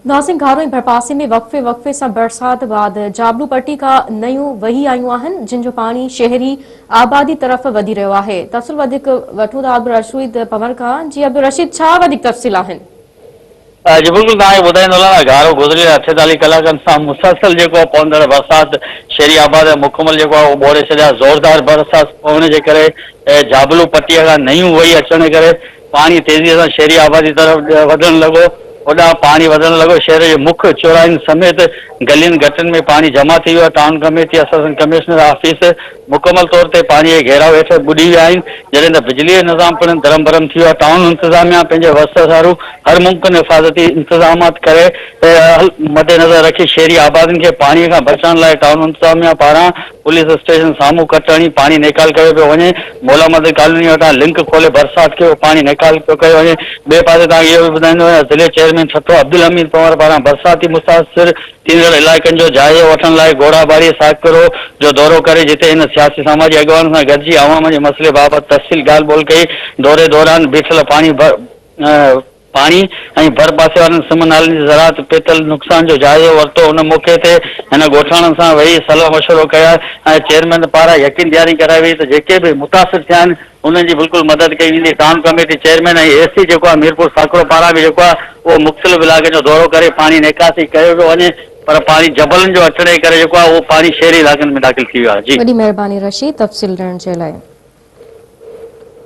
ناظرين گهارو ۽ ڀرپاسي ۾ وقفي وقفي سان برسات بعد جابلو پٽي کان نيون وهي آيون آهن جن جو پاڻي شهري آبادي طرف وڌي رهيو آهي تفصيل وڌيڪ وٺون ٿا عبدالرشيد پنهور کان جي عبدالرشيد ڇا وڌيڪ تفصيل آهن. جي بلڪل توهان کي ٻڌائيندو هلان ته گهارو گذريل 48 ڪلاڪن سان مسلسل جيڪو آهي پوندڙ برسات شهري آبادي مڪمل جيڪو آهي اهو ٻوڙي ڇڏيا زوردار برسات پوڻ جي ڪري جابلو پٽي کان نيون وهي اچڻ جي ڪري پاڻي تيزيء سان شهري آبادي طرف وڌڻ لڳو. هوڏانهن پاڻي وڌڻ لڳو. شهر جي مک چوراهن سميت گلين گٽرن ۾ پاڻي جمع ٿي ويو. Town committee, assistant commissioner office مڪمل طور تي پاڻي جي گهيراء هيٺ ٻڏي ويا آهن. جڏهن ته بجلي جو نظام پڻ درهم برهم ٿي ويو آهي. ٽائون انتظاميا پنهنجي وس سارو هر ممڪن حفاظتي انتظامات ڪري مدنظر رکي شهري آبادين کي پاڻي کان بچائڻ لاء ٽائون انتظاميا پاران پوليس اسٽيشن سامهون ڪٽ هڻي پاڻي نيڪال ڪيو پيو وڃي، مولا مدد ڪالوني وٽان لنڪ کولي برسات کي اهو پاڻي نيڪال پيو ڪيو وڃي، ٻئي پاسي توهان کي اهو به ٻڌائيندو وڃان ضلعي چيئرمين ٺٽو عبدالحميد پنهور پاران برساتي متاثر ٿيندڙ علائقن جو جائزو وٺڻ لاء گهوڙاٻاري ساڪرو جو دورو ڪري جتي هن سياسي سماجي اڳواڻن سان گڏجي عوام جي مسئلي بابت تفصيل ڳالهه ٻولهه ڪئي دوري دوران بيٺل پاڻي پاڻي ۽ ڀرپاسي وارن سم نالن جي زراعت پيتل نقصان جو جائزو ورتو ان موقعي تي هن ڳوٺاڻن سان ويهي صلاح مشورو ڪيا ۽ چيئرمين پاران يقين ڏياري ڪرائي وئي ته جيڪي به متاثر ٿيا آهن انهن جي بلڪل مدد ڪئي ويندي ٽائون ڪميٽي چيئرمين ۽ اي سي جيڪو آهي ميرپور ساڪرو پاران به جيڪو آهي اهو مختلف علائقن جو دورو ڪري پاڻي نيڪاسي ڪيو پيو وڃي پر پاڻي جبلن جو اچڻ جي ڪري جيڪو آهي اهو پاڻي شهري علائقن ۾ داخل ٿي ويو آهي جي. وڏي مهرباني رشيد تفصيل ڏيڻ جي لاء.